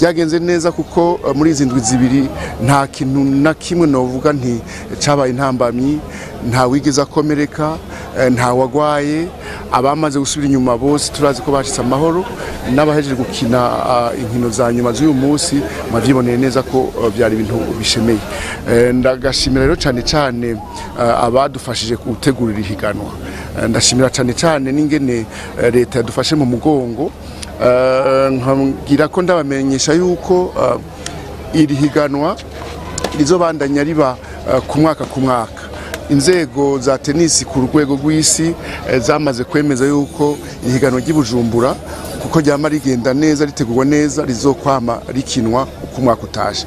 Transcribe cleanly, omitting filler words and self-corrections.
Ryagenze neza kuko muri izi ndwi zibiri nta kintu na kimwe novuga nti cabaye intambamyi, nta wigeze akomereka, nta wagwaye. Abamaze gusubira inyuma bose turazi ko bashitse amahoro, n'abahejeje gukina inkino za nyuma z'uyu munsi mwavyiboneye neza ko byari ibintu bishemeye. Ndagashimira rero cyane cyane abadufashije gutegurira ihiganwa. Ndashimira cyane cyane n'ingene leta yadufashe mu mugongo. Nkabwira ko ndabamenyesha yuko iri higanwa rizobandanya riba ku mwaka ku mwaka. Inzego za tenisi ku rwego rw'isi zamaze kwemeza yuko ihiganwa ry'i Bujumbura, kuko ryama rigenda neza, ritegurwa neza, rizokwama rikinwa uko umwaka utaje.